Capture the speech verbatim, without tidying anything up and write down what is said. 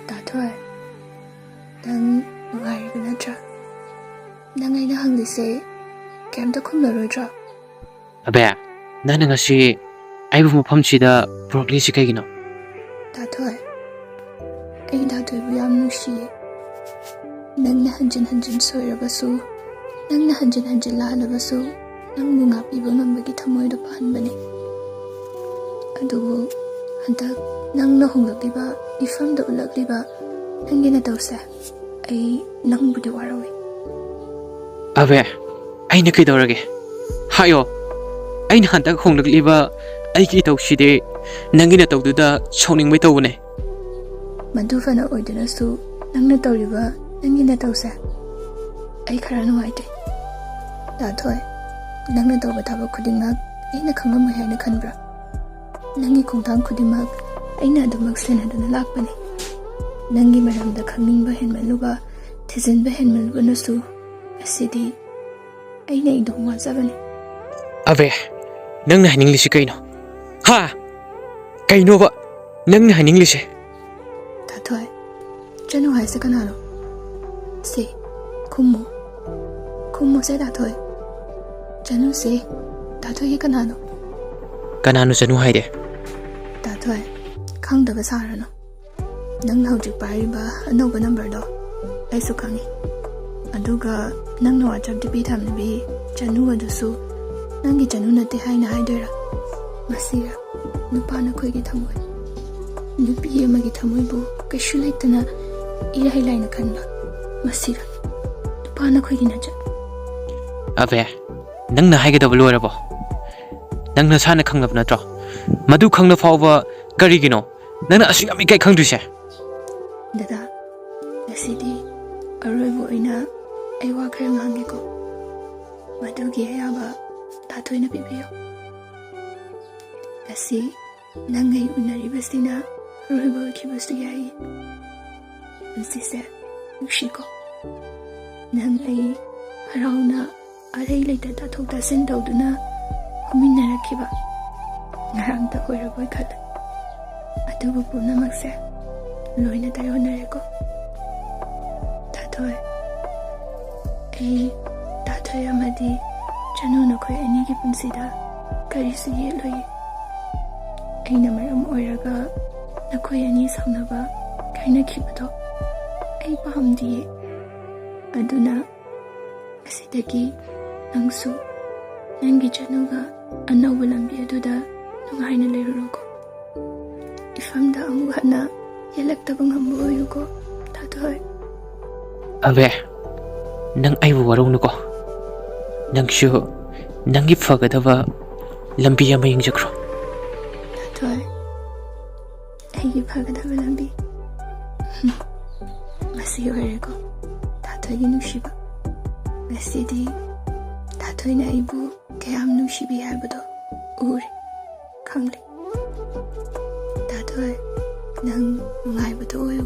ꯇꯥꯊꯣꯏ, ꯅꯪ ꯅꯨꯡꯉꯥꯏꯔꯤꯕ ꯅꯠꯇ꯭ꯔꯥ? ꯅꯪ ꯑꯩꯅ ꯍꯪꯂꯤꯁꯦ ꯀꯩꯝꯇ ꯈꯨꯝꯂꯔꯣꯏꯗ꯭ꯔꯣ? ꯑꯕꯦ, ꯅꯪꯅ ꯉꯁꯤ ꯑꯩꯕꯨ ꯃꯐꯝꯁꯤꯗ ꯄꯨꯔꯛꯂꯤꯁꯤ ꯀꯩꯒꯤꯅꯣ? ꯇꯥꯊꯣꯏ, ꯑꯩ ꯇꯥꯊꯣꯏꯕꯨ ꯌꯥꯝ ꯅꯨꯡꯁꯤꯌꯦ꯫ ꯅꯪꯅ ꯍꯟꯖꯤꯟ ꯍꯟꯖꯤꯟ ꯁꯣꯏꯔꯕꯁꯨ, ꯅꯪꯅ ꯍꯟꯖꯤꯟ ꯍꯟꯖꯤꯟ ꯂꯥꯜꯂꯕꯁꯨ, ꯅꯪꯕꯨ ꯉꯥꯛꯄꯤꯕ ꯉꯝꯕꯒꯤ ꯊꯃꯣꯏꯗꯣ ꯄꯥꯟꯕꯅꯤ꯫ ꯑꯗꯨꯕꯨ ꯍꯟꯗꯛ ꯅꯪꯅ ꯍꯣꯡꯂꯛꯂꯤꯕ, ꯃꯤꯐꯝꯗ ꯎꯠꯂꯛꯂꯤꯕ ꯅꯪꯒꯤ ꯅꯇꯧꯁꯦ, ꯑꯩ ꯅꯪꯕꯨꯗꯤ ꯋꯥꯔꯧꯏ꯫ ꯑꯕꯦ, ꯑꯩꯅ ꯀꯩꯗꯧꯔꯒꯦ? ꯍꯥꯏꯌꯣ꯫ ꯑꯩꯅ ꯍꯟꯗꯛ ꯍꯣꯡꯂꯛꯂꯤꯕ ꯑꯩꯒꯤ ꯏꯇꯧꯁꯤꯗꯤ ꯅꯪꯒꯤ ꯅꯇꯧꯗꯨꯗ ꯁꯥꯎꯅꯤꯡꯕꯩ ꯇꯧꯕꯅꯦ꯫ ꯃꯗꯨ ꯐꯅ ꯑꯣꯏꯗꯨꯅꯁꯨ, ꯅꯪꯅ ꯇꯧꯔꯤꯕ ꯅꯪꯒꯤ ꯅꯇꯧꯁꯦ ꯑꯩ ꯈꯔ ꯅꯨꯡꯉꯥꯏꯇꯦ꯫ ꯇꯥꯊꯣꯏ, ꯅꯪꯅ ꯇꯧꯕ ꯊꯕꯛ ꯈꯨꯗꯤꯡꯃꯛ ꯑꯩꯅ ꯈꯪꯂꯝꯃꯣꯏ ꯍꯥꯏꯅ ꯈꯟꯕ꯭ꯔꯥ? ꯅꯪꯒꯤ ꯈꯣꯡꯊꯥꯡ ꯈꯨꯗꯤꯡꯃꯛ ꯑꯩꯅ ꯑꯗꯨꯃꯛ ꯁꯦꯟꯅꯗꯨꯅ ꯂꯥꯛꯄꯅꯤ꯫ ꯅꯪꯒꯤ ꯃꯔꯝꯗ ꯈꯪꯅꯤꯡꯕ ꯍꯦꯟꯃꯜꯂꯨꯕ, ꯊꯤꯖꯤꯟꯕ ꯍꯦꯟꯃꯜꯂꯨꯕꯅꯁꯨ ꯉꯁꯤꯗꯤ ꯑꯩꯅ ꯏꯗꯣꯝ ꯋꯥꯖꯕꯅꯤ꯫ ꯑꯕꯦ, ꯅꯪꯅ ꯍꯥꯏꯅꯤꯡꯂꯤꯁꯤ ꯀꯩꯅꯣ? ꯍꯥ? ꯀꯩꯅꯣꯕ ꯅꯪꯅ ꯍꯥꯏꯅꯤꯡꯂꯤꯁꯦ? ꯇꯥꯊꯣꯏ, ꯆꯅꯨ ꯍꯥꯏꯁꯦ ꯀꯅꯥꯅꯣ? ꯁꯦ, ꯈꯨꯝꯃꯨ꯫ ꯈꯨꯝꯃꯨꯁꯦ ꯇꯥꯊꯣꯏ꯫ ꯆꯅꯨꯁꯦ ꯇꯥꯊꯣꯏꯒꯤ ꯀꯅꯥꯅꯣ? ꯀꯅꯥꯅꯣ ꯆꯅꯨ ꯍꯥꯏꯗꯤ? ꯇꯥꯊꯣꯏ, ꯈꯪꯗꯕ ꯁꯥꯔꯅꯨ꯫ ꯅꯪꯅ ꯍꯧꯖꯤꯛ ꯄꯥꯏꯔꯤꯕ ꯑꯅꯧꯕ ꯅꯝꯕꯔꯗꯣ ꯑꯩꯁꯨ ꯈꯪꯉꯤ꯫ ꯑꯗꯨꯒ ꯅꯪꯅ WhatsApp DP ꯊꯝꯂꯤꯕꯤ ꯆꯅꯨ ꯑꯗꯨꯁꯨ ꯅꯪꯒꯤ ꯆꯅꯨ ꯅꯠꯇꯦ ꯍꯥꯏꯅ ꯍꯥꯏꯗꯣꯏꯔꯥ? ꯃꯁꯤꯔ ꯅꯨꯄꯥ ꯅꯈꯣꯏꯒꯤ ꯊꯃꯣꯏ? ꯅꯨꯄꯤ ꯑꯃꯒꯤ ꯊꯃꯣꯏꯕꯨ ꯀꯩꯁꯨ ꯂꯩꯇꯅ ꯏꯔꯥꯏ ꯂꯥꯏꯅ ꯈꯟꯕ ꯃꯁꯤꯔ ꯅꯨꯄꯥ ꯅꯈꯣꯏꯒꯤ ꯅꯆꯠ? ꯑꯕꯦ, ꯅꯪꯅ ꯍꯥꯏꯒꯗꯕ ꯂꯣꯏꯔꯕꯣ? ꯅꯪ ꯅꯁꯥꯅ ꯈꯪꯂꯕ ꯅꯠꯇ꯭ꯔꯣ? ꯃꯗꯨ ꯈꯪꯂ ꯐꯥꯎꯕ ꯀꯔꯤꯒꯤꯅꯣ ꯅꯪꯅ ꯑꯁꯨꯛ ꯌꯥꯝ ꯏꯀꯥꯏ ꯈꯪꯗ꯭ꯔꯤꯁꯦ? ꯗꯗꯥ, ꯉꯁꯤꯗꯤ ꯑꯔꯣꯏꯕ ꯑꯣꯏꯅ ꯑꯩ ꯋꯥ ꯈꯔ ꯉꯥꯡꯒꯦꯀꯣ꯫ ꯃꯗꯨꯒꯤ ꯑꯌꯥꯕ ꯇꯥꯊꯣꯏꯅ ꯄꯤꯕꯤꯌꯨ꯫ ꯉꯁꯤ ꯅꯪ ꯑꯩ ꯎꯅꯔꯤꯕꯁꯤꯅ ꯑꯔꯣꯏꯕ ꯑꯣꯏꯈꯤꯕꯁꯨ ꯌꯥꯏ꯫ ꯄꯨꯟꯁꯤꯁꯦ ꯅꯨꯡꯁꯤꯀꯣ꯫ ꯅꯪ ꯑꯩ ꯍꯔꯥꯎꯅ ꯑꯔꯩ ꯂꯩꯇ ꯇꯥꯊꯣꯛ ꯇꯥꯁꯤꯟ ꯇꯧꯗꯨꯅ ꯐꯝꯃꯤꯟꯅꯔꯛꯈꯤꯕ ꯉꯔꯥꯡꯇ ꯑꯣꯏꯔꯕꯣꯏ ꯈꯜꯂꯦ꯫ ꯑꯗꯨꯕꯨ ꯄꯨꯝꯅꯃꯛꯁꯦ ꯂꯣꯏꯅ ꯇꯥꯏꯑꯣꯟꯅꯔꯦꯀꯣ꯫ ꯊꯥꯊꯣꯏ, ꯑꯩ, ꯊꯥꯊꯣꯏ ꯑꯃꯗꯤ ꯆꯅꯨ, ꯅꯈꯣꯏ ꯑꯅꯤꯒꯤ ꯄꯨꯟꯁꯤꯗ ꯀꯔꯤꯁꯨ ꯌꯦꯠꯂꯣꯏꯌꯦ꯫ ꯑꯩꯅ ꯃꯔꯝ ꯑꯣꯏꯔꯒ ꯅꯈꯣꯏ ꯑꯅꯤ ꯁꯥꯎꯅꯕ, ꯀꯥꯏꯅꯈꯤꯕꯗꯣ ꯑꯩ ꯄꯥꯝꯗꯤꯌꯦ꯫ ꯑꯗꯨꯅ ꯉꯁꯤꯗꯒꯤ ꯅꯪꯁꯨ ꯅꯪꯒꯤ ꯆꯅꯨꯒ ꯑꯅꯧꯕ ꯂꯝꯕꯤ ꯑꯗꯨꯗ ꯅꯨꯡꯉꯥꯏꯅ ꯂꯩꯔꯨꯔꯣꯀꯣ꯫ ꯏꯐꯝꯗ ꯑꯃꯨꯛ ꯍꯟꯅ ꯌꯦꯜꯂꯛꯇꯕ ꯉꯝꯕ ꯑꯣꯏꯌꯨꯀꯣ, ꯊꯥꯊꯣꯏ꯫ ꯑꯕꯦ, ꯅꯪ ꯑꯩꯕꯨ ꯋꯥꯔꯧꯅꯨꯀꯣ꯫ ꯅꯪꯁꯨ ꯅꯪꯒꯤ ꯐꯒꯗꯕ ꯂꯝꯕꯤ ꯑꯃ ꯌꯦꯡꯖꯈ꯭ꯔꯣ꯫ ꯊꯥꯊꯣꯏ, ꯑꯩꯒꯤ ꯐꯒꯗꯕ ꯂꯝꯕꯤ꯫ ꯃꯁꯤ ꯑꯣꯏꯔꯦꯀꯣ ꯊꯥꯊꯣꯏꯒꯤ ꯅꯨꯡꯁꯤꯕ꯫ ꯉꯁꯤꯗꯤ ꯊꯥꯊꯣꯏꯅ ꯑꯩꯕꯨ ꯀꯌꯥꯝ ꯅꯨꯡꯁꯤꯕꯤ ꯍꯥꯏꯕꯗꯣ ꯎꯔꯦ, ꯈꯪꯂꯦ꯫ ꯊꯥꯊꯣꯏ, ꯅꯪ ꯅꯨꯡꯉꯥꯏꯕꯗꯣ ꯑꯣꯏꯌꯨ꯫